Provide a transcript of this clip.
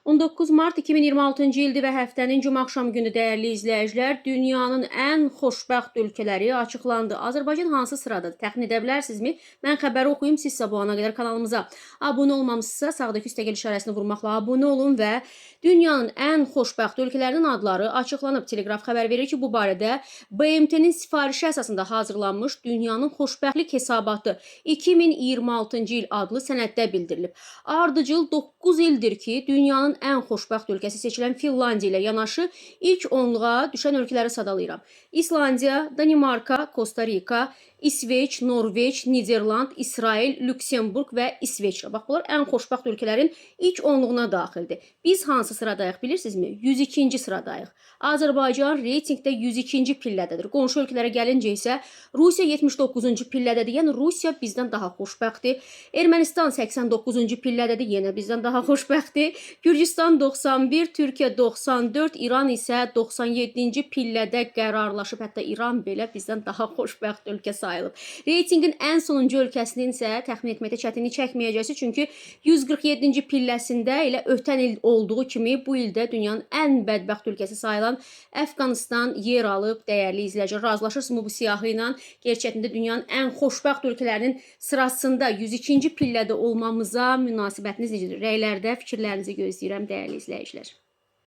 19 mart 2026-cı ildir və həftənin cümə axşam günü dəyərli izləyicilər, dünyanın ən xoşbəxt ölkələri açıqlandı. Azərbaycan hansı sıradadır? Təxmin edə bilərsinizmi? Mən xəbəri oxuyum, sizsə bu ana qədər kanalımıza abunə olmamışsınızsa, sağdakı üstəgəl işarəsini vurmaqla abunə olun və dünyanın ən xoşbəxt ölkələrinin adları açıqlanıb. Teleqraf xəbər verir ki, bu barədə BMT-nin sifarişi əsasında hazırlanmış Dünyanın Xoşbəxtlik Hesabatı 2026-cı il adlı sənəddə bildirilib. Ardıcıl 9 ildir ki, dünyanın ən xoşbəxt ölkəsi seçilən Finlandiya ilə yanaşı ilk onluğa düşən ölkələri sadalayıram. İslandiya, Danimarka, Kosta Rika, İsveç, Norveç, Niderland, İsrail, Lüksemburq və İsveçrə. Bax, bunlar ən xoşbəxt ölkələrin ilk onluğuna daxildir. Biz hansı sıradayıq bilirsinizmi? 102-ci sıradayıq. Azərbaycan reytinqdə 102-ci pillədədir. Qonşu ölkələrə gəlincə isə Rusiya 79-cu pillədədir. Yəni Rusiya bizdən daha xoşbəxtdir. Ermənistan 89-cu pillədədir, yenə bizdən daha xoşbəxtdir. Gürcüstan 91, Türkiyə 94, İran isə 97-ci pillədə qərarlaşıb. Hətta İran belə bizdən daha xoşbəxt ölkə sayılıb. Reytinqin ən sonuncu ölkəsinin isə təxmin etməkdə çətinlik çəkməyəcəksiniz, çünki 147-ci pilləsində elə ötən il olduğu kimi bu ildə dünyanın ən bədbəxt ölkəsi sayılan Əfqanıstan yer alıb. Dəyərli izləyicilər, razılaşırsınızmı bu siyahı ilə? Gerçəkdən də dünyanın ən xoşbəxt ölkələrinin sırasında 102-ci pillədə olmamıza münasibətiniz necədir? Rəylərdə fikirlərinizi gözləyirəm, dəyərli izləyicilər.